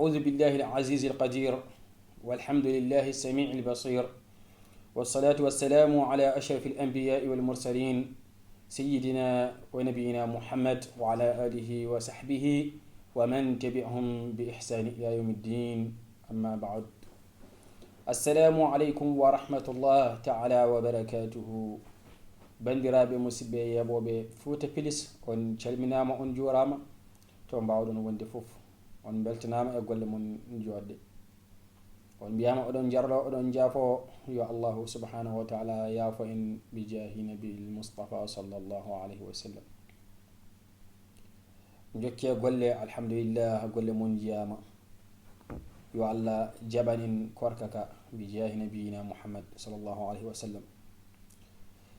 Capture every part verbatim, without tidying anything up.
أعوذ بالله العزيز القدير، والحمد لله السميع البصير، والصلاة والسلام على أشرف الأنبياء والمرسلين، سيدنا ونبينا محمد وعلى آله وصحبه ومن تبعهم بإحسان إلى يوم الدين. أما بعد. السلام عليكم ورحمة الله تعالى وبركاته. Banndiraaɓe musidɓe yeeɓooɓe Fuuta Pilis, on calminaama, on njuuraama to mbaawɗon wonde fof. On mbeltanaama e golle mon njoɗɗe. On mbiyaama oɗon njarlo, oɗon njaafo. Yo Allahu subhanahu wa taala yaafo en bi jaahi nabil Mustafa sallallahu alayhi wa sallam. Njokke golle, alhamdulillah, golle mon njiyaama. Yo Allah jaɓan en koorka ka bi jaahi nabiyina Muhammad sallallahu alayhi wa sallam.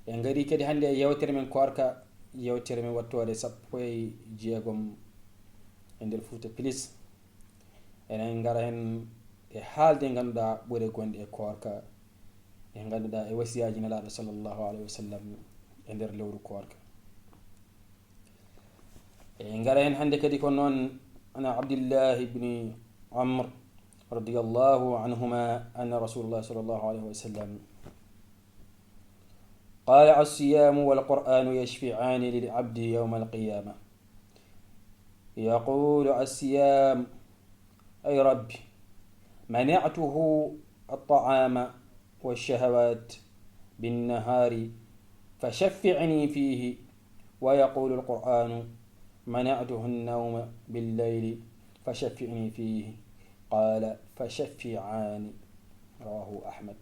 En ngari kadi hannde e yewtere men koorka, yewtere men wattoore sappo e jeegom e nder Fuuta Pilis. Enen ngara heen e haalde ngannduɗaa ɓure gonɗe e koorka, e ngannduɗaa e wasiyaaji Nelaaɗo sallallahu alayhi wa sallam e nder lewru koorka. E ngara heen hannde kadi ko noon, ana Abdillahi ibni Amr radiyallahu anhuma anna Rasulullah sallallahu alayhi wa sallam قال: الصيام والقرآن يشفعان للعبد يوم القيامة. يقول الصيام: أي رب، منعته الطعام والشهوات بالنهار فشفعني فيه. ويقول القرآن: منعته النوم بالليل فشفعني فيه. قال: فشفعان. رواه أحمد.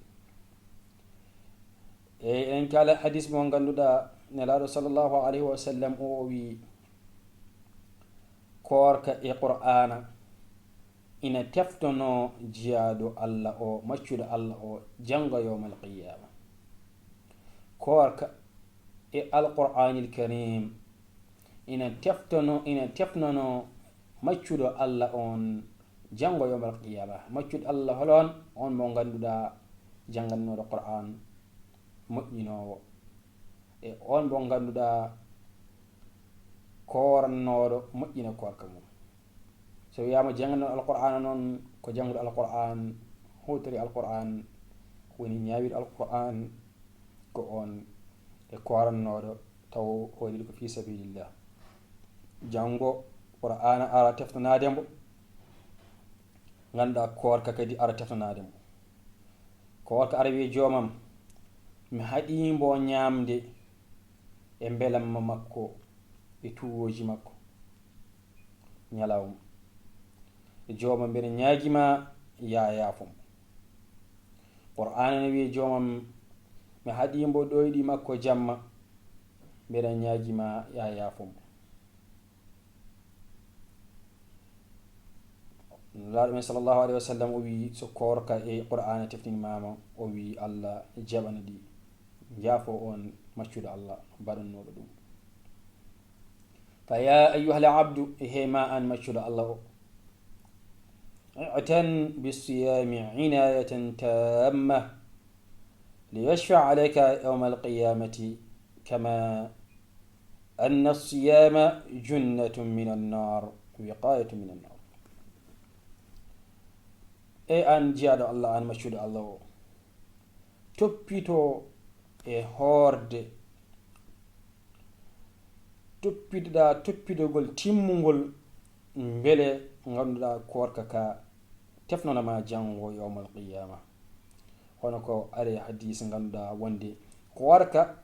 E en kala hadis mo ngannduɗaa Nelaaɗo sallallahu alayhi wa sallam o, o wii, koorka e Qur'aana ina teftono jiyaaɗo Allah o, maccuɗo Allah o, janngo yawmal qiyaama. Koorka e Alqur'aanil Kariim ina teftono, ina tefnono maccuɗo Allah on janngo yawmal qiyaama. Maccuɗo Allah hol on? On mo ngannduɗaa janngannooɗo Qur'aan, moƴƴinoowo. E on mo ngannduɗaa koorannooɗo, moƴƴina koorka mum. So wiyaama janngannooɗo Alqur'aana noon, ko jannguɗo Alqur'aan, huutori Alqur'aan, woni ñaawirɗo Alqur'aan, ko on e koorannooɗo taw o waɗi ko fii sabilillah. Janngo Qur'aana ara teftanaade mbo, ngannduɗaa koorka kadi ara teftanaade mbo. Koorka ara wiya joomam, mi haɗii mbo ñaamde e mbelamma makko e tuwooji makko ñalawma. E joomam, mbeɗa ñaagi ma yaa yaafo mo. Qur'aana ne wiya joomam, mi haɗii mbo ɗoyɗi makko jamma, mbeɗa ñaagi ma yaa yaafo mo. Nelaaɗo men sallallahu alayhi wa sallam o wii, so koorka e Qur'aana teftinimaama, o wii, Allah jaɓana ɗi, jaafo on maccuɗo Allah baɗannooɗo ɗum. Fa ya ayyuhal abdu, e hey ma an maccuɗo Allah o, i'tan bis siyami inayatan tamma, li yashfa alayka yawmal qiyamati kama anna siyama junnatun minan nar, wiqayatun minan nar. E an jiyaaɗo Allah, an maccuɗo Allah o, toppito e hoorde, toppitoɗaa toppitogol timmungol, mbele ngannduɗaa koorka ka tefnana ma janngo yawmal qiyama. Hono ko ari e hadis ngannduɗaa wonde koorka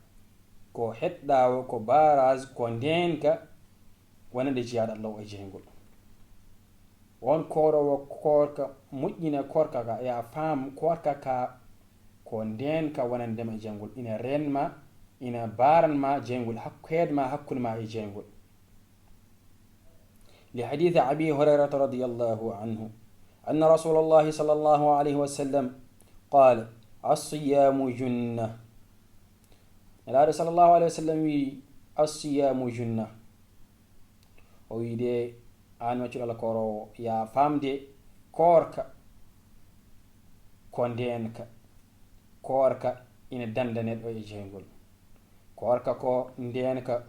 ko heɗɗaawo, ko barrage, ko ndeenka wonande jiyaaɗo Allah o e jeyngol. On kooroowo koorka, moƴƴina koorka ka, ya faam koorka ka ko ndeenka wonande ma e jeyngol. Ina reen ma, ina baran ma jeyngol, hakkeed ma hakkunde ma e jeyngol. Li hadith Abi Hurayrata radiyallahu anhu, anna Rasulallahi sallallahu alayhi wa sallam qaala, "As-siyaamu junna." Nelaaɗo sallallahu alayhi wa sallam wi, "As-siyaamu junna." O wi de, an maccuɗo Allah kooroowo, ya faamde koorka ko ndeenka. Koorka ina dannda neɗɗo e jeyngol. Koorka ko ndeenka,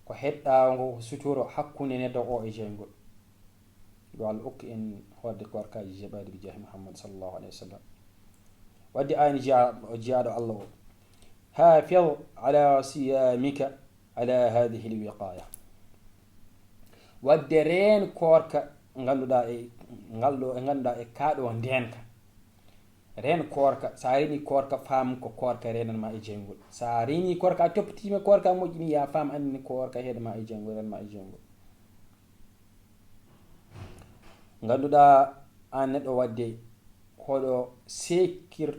ko heɗɗaawo ngo, ko suturo hakkunde neɗɗo o e jeyngol. Yo Allah okku en Wadde koorkaaji jeeɓaɗi bi jaahi Muhammad sallallahu alayhi wa sallam. Wadde aan jiya-, jiyaaɗo Allah o, hafid ala siyamika ala hadihi lwiqaya. Wadde reen koorka ngannduɗaa e ngal ɗo, e ngannduɗaa e kaa ɗo ndeenka. Reen koorka, so a reeni koorka, faam ko koorka reenan ma e jeyngol. So a reeni koorka, a toppitiima koorka moƴƴini, ya faam anni koorka heedan ma e jeyngol, reenan ma e jeyngol. Ngannduɗaa aan neɗɗo wadde hoɗo seekir,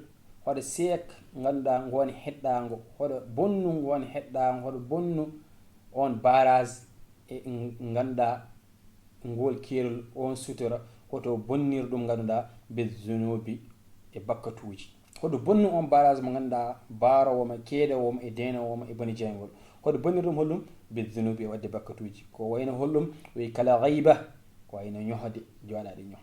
hoɗo seek ngannduɗaa ngoon heɗɗaango, hoɗo bonnu ngoon heɗɗaango, hoɗo bonnu oon barrage e ngannduɗaa ngol keerol, oon sutura, hoto bonnir ɗum ngannduɗaa be zunubi e bakkatuuji. Hoto bonnu oon barrage mo ngannduɗaa baaroowo ma, keedoowo ma e deenoowo ma e bone jeyngol. Hoto bonnir ɗum hollum be zunubi e wadde bakkatuuji. Ko wayno hollum, wi kala gayba, ko wayno ñohde, jooɗaade ñoh.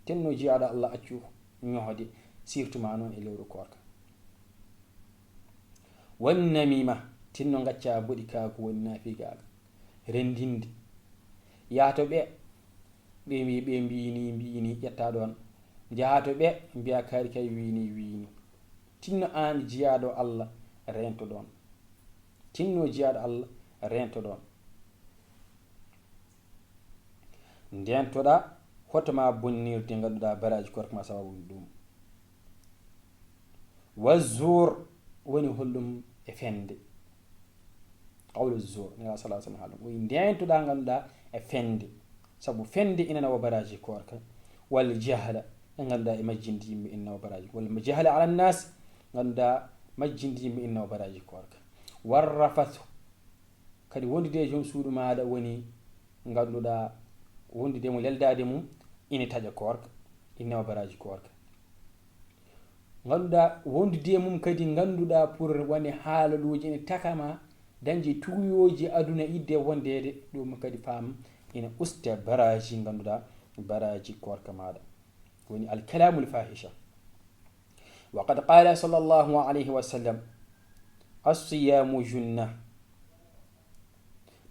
Tinno jiyaaɗo Allah accu ñohde, surtout ma noon e lewru koorka. Wan namima, tinno ngacca boɗi kaa ko woni naafigaaga. Renndinde. Yaha to ɓe, ɓe mbi, ɓe mbini, mbini, ƴetta ɗoon. Njaha to ɓe, mbiya kaari kay wiini, wiini. Tinno aan jiyaaɗo Allah, reento ɗoon. Tinno jiyaaɗo Allah, reento ɗoon. Ndeentoɗaa hoto ma bonnirde ngannduɗaa barrage koorka ma sababu ɗum. Wa zuur woni hollum e fende. Qawlu zuur, Nelaaɗo sallallahu alayhi wa sallam haalum. O wi ndeentoɗaa ngannduɗaa e fende. Sabu fende ina nawa barrage koorka. Wal jahla, e ngannduɗaa e majjinde yimɓe ina nawa barrage. Wal jahla ala nas, ngannduɗaa majjinde yimɓe ina nawa barrage koorka. War rafathu, kadi wondude e joom suudu maaɗa woni ngannduɗaa wondude mo leldaade mum ina taƴa koorka, ina nawa barrage koorka. Ngannduɗaa wondude e mum kadi ngannduɗaa pour wone haalaluuji ina taka ma dañde tuuyooji aduna idde wondeede, ɗum kadi faam ina usta barrage ngannduɗaa barrage koorka maaɗa. Woni al kalamul fahisha. Wa qad qala sallallahu alayhi wa sallam, "As-siyamu junna,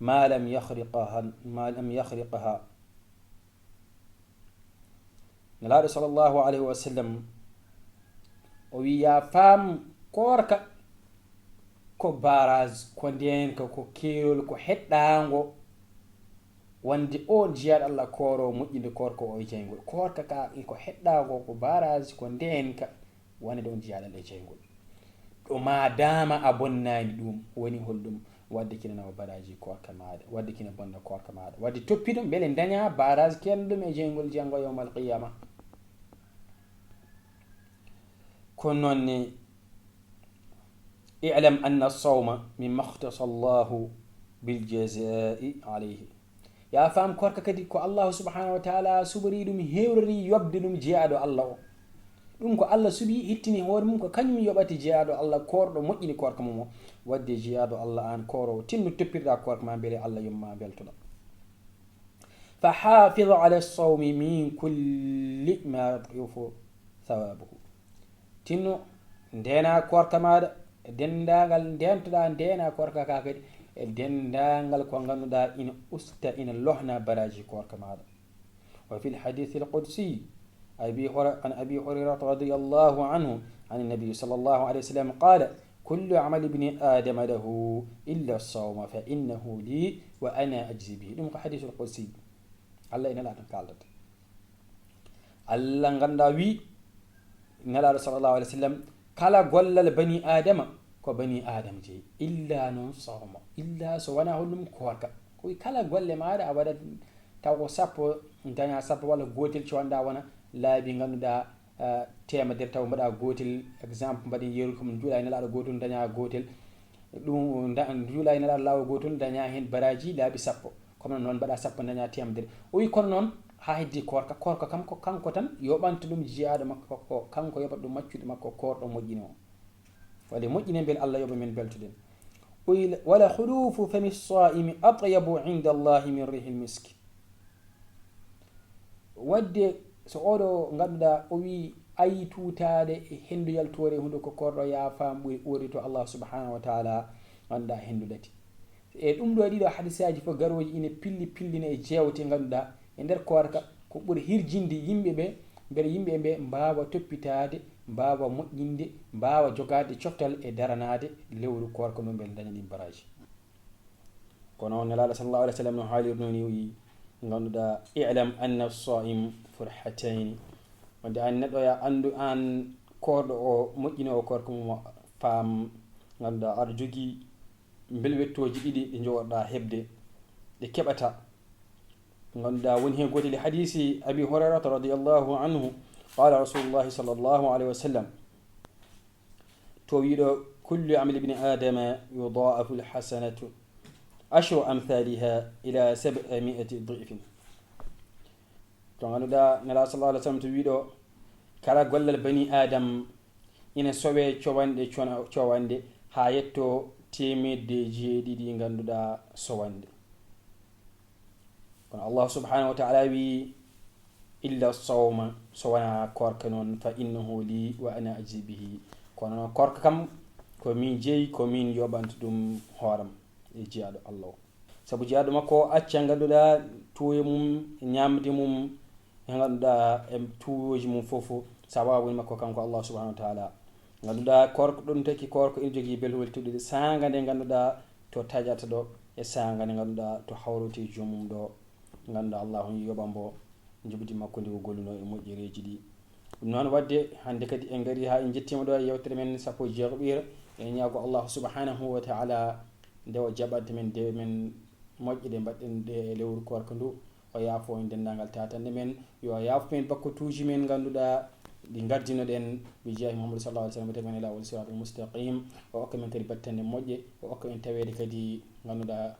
ma lam yakhriqaha, ma lam yakhriqaha." Nelaaɗo sallallahu alayhi wa sallam, o wi, ya faam koorka ko barrage, ko ndeenka, ko keerol, ko heɗɗaango. Wonde oon jiyaaɗo Allah kooro moƴƴinde koorka o e jeyngol. Koorka ka ko heɗɗaango, ko barrage, ko ndeenka. Wonde oon jiyaaɗo Allah e jeyngol. Ɗo ma dama a bonnaani ɗum, woni holɗum? Wadde kina nawa barrage koorka maaɗa, wadde kina bonna koorka maaɗa, wadde toppi ɗum, mbele daña barrage keerɗo ɗum e jeyngol janngo yawmal qiyama. Kono noon ne, i'lam anna sawma mimma ikhtassa Allahu bil jazaa'i alayhi. Ya faam koorka kadi ko Allahu subhanahu wa ta'ala suɓori ɗum, hewrori yoɓde ɗum jiyaaɗo Allah o. Ɗum ko Allah suɓi, hittini hoore mum, ko kañum yoɓata jiyaaɗo Allah koorɗo moƴƴini koorka mum o. Wadde jiyaaɗo Allah aan kooroowo, tinno toppirɗa koorka ma mbele Allah yomma beltoɗa. Fa hafid ala sawmi min kulli ma yud'ifu thawabuhu. Tinno ndeena koorka maaɗa, e denndaangal ndeentoɗaa ndeena koorka ka kadi, e denndaangal ko ngannduɗaa ina usta, ina lohna barrage koorka maaɗa. Wa fil hadithil qudsi, Abi Hura-, an Abi Hurayrata radiyallahu anhu, an Nabi sallallahu alayhi wa sallam qala, "Kullu amali ibni Adama lahu illa sawma fa innahu li wa ana ajzi bihi." Ɗum ko hadithul qudsi. Allah e Nelaaɗo kaaldata. Allah ngannduɗaa wi, Nelaaɗo sallallahu alayhi wa sallam, kala gollal bani Adama, ko bani Adama jeyi. Illa noon sawma. Illa so wonaa holɗum koorka. Ko wi kala golle maaɗa a waɗat taw ko sappo, daña sappo walla gootel coonɗa wona laabi ngannduɗaa, ah, teemedere taw mbaɗa gootel, exemple mbaɗen yeru ko juula e Nelaaɗo gootel daña gootel. Ɗum nda-, juula e Nelaaɗo laawol gootel daña heen barrage laabi sappo. Kono noon mbaɗa sappo daña teemedere. O wi kono noon haa heddi koorka. Koorka kam ko kanko tan yoɓanta ɗum jiyaaɗo makko ko kanko yoɓata ɗum maccuɗo makko koorɗo moƴƴino o. Wala moƴƴine mbele Allah yoɓa men beltoɗen. O wi, "Wala khulufu fami sa'imi atyabu inda Allahi min rihil miski." Wadde so oɗo ngannduɗaa o wi ayi tuutaade e henndu yaltoore e hunnduko koorɗo ya faam ɓuri ɓuri to Allah subhanahu wa ta'ala ngannduɗaa henndu lati. E ɗum ɗo ɗiɗo hadisaaji fof garooji ina pilli pillina e jeewte ngannduɗaa e nder koorka Ko ɓuri hirjinde yimɓe ɓe, mbele yimɓe ɓe mbaawa toppitaade, mbaawa moƴƴinde, mbaawa jogaade coftal e daranaade lewru koorka ndu, mbele ndaña ɗin baraaji. Kono Nelaaɗo sallallahu alaihi wasallam no haalirno ni, wi, ngannduɗaa, "I'lam anna as-sa'im furhatayni." Wonde aan neɗɗo, ya anndu aan koorɗo o, moƴƴinoowo koorka mum, faam, ngannduɗaa, aɗa jogii mbelwettooji ɗiɗi ɗi njogoɗaa heɓde, ɗe keɓataa. Ngannduɗaa, woni heen gootel e hadiisi Abi Hurayrata radiyallahu anhu, qaala Rasulullahi sallallahu alaihi wasallam, to wiɗo, "Kullu amali ibni Adama yudaafu al-hasanatu ashru amthaliha ila sab'i mi'ati di'fin." To ngannduɗaa, Nelaaɗo sallallahu alaihi wasallam to wiɗo, "Kala gollal bani Adam ina sowe cowanɗe cona-, cowanɗe, haa yetto teemedde jeeɗiɗi, ngannduɗaa, sowanɗe." Kono Allah subhanahu wa ta'ala wi, "Illa sawma, so wonaa koorka noon, fa innahu li wa ana ajzi bihi." Kono noon koorka kam, ko min jeyi, ko min yoɓanta ɗum hooram e jiyaaɗo Allah o. Sabu jiyaaɗo makko o acca, ngannduɗaa, tuuyo mum, ñaamde mum, e, ngannduɗaa, e tuuyooji mum fof, sababu makko kanko Allah subhanahu wa ta'ala. Ngannduɗaa, koorka ɗum taki, koorka ina jogii belwel teddude, saanga nde ngannduɗaa to taƴata ɗo, e saanga nde ngannduɗaa to hawroyta e joomum ɗo, ngannduɗaa Allah on yoɓa mbo njoɓdi makko ndi o gollunoo e moƴƴereeji ɗi. Ɗum noon waɗde, hannde kadi en ngarii haa en njettiima ɗo e yewtere men sappo e jeegoɓiire. En ñaago Allah subhanahu wa ta'ala nde o jaɓanta men dewe men moƴƴe ɗe mbaɗɗen ɗe e lewru koorka ndu. O yaafo en denndaangal tatanɗe men. Yo o yaafo men bakkotuuji men ngannduɗaa ɗi ngardinoɗen, bi jaahi Muhammad sallallahu alaihi wasallam, tawi men e laawol siratal mustaqim. O okka men kadi battande moƴƴe, o okka en taweede kadi ngannduɗaa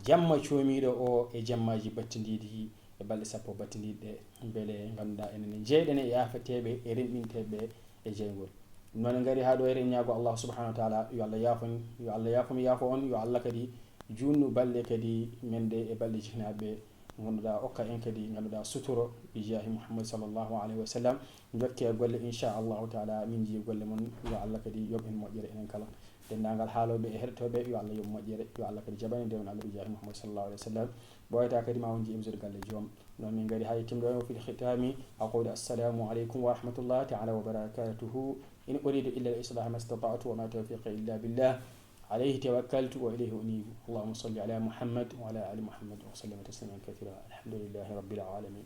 jamma coomiiɗo o e jammaaji battindiiɗi e balɗe sappo battindiiɗe ɗe, mbele ngannduɗaa enen ne njeyɗen e yaafeteeɓe e rimɗinteeɓe e jeyngol. Ɗum noon en ngarii haa ɗo, eɗen ñaago Allah subhanahu wa ta'ala yo Allah yaafo en, yo Allah yaafo mi, yaafo on, yo Allah kadi juutnu balɗe kadi men ɗe e balɗe jihnaaɓe, ngannduɗaa okka en kadi ngannduɗaa suturo bi jaahi Muhammad sallallahu alaihi wasallam. Njokke golle, inchallahu ta'ala, min njiya golle mon, yo Allah kadi yoɓ en moƴƴere enen kala. Denndaangal haalooɓe e heɗotooɓe, yo Allah yoɓ moƴƴere, yo Allah kadi jaɓan en deemal Allah bi jaahi Muhammad sallallahu alaihi wasallam. Ɓooyata kadi ma on nji episode galle joom. Noon min ngarii haa yettiima ɗo, wa fil khitami aqulu assalamu alaikum wa rahmatullahi ta'ala wa barakatuhu. In uridu illa al-islaha ma istata'tu wa ma tawfiqi illa billah. Alayhi tawakkaltu wa ilayhi unibu. Allahumma salli ala Muhammad wa ala ali Muhammad wa sallim tasliman kathira. Alhamdulillahi rabbil alamin.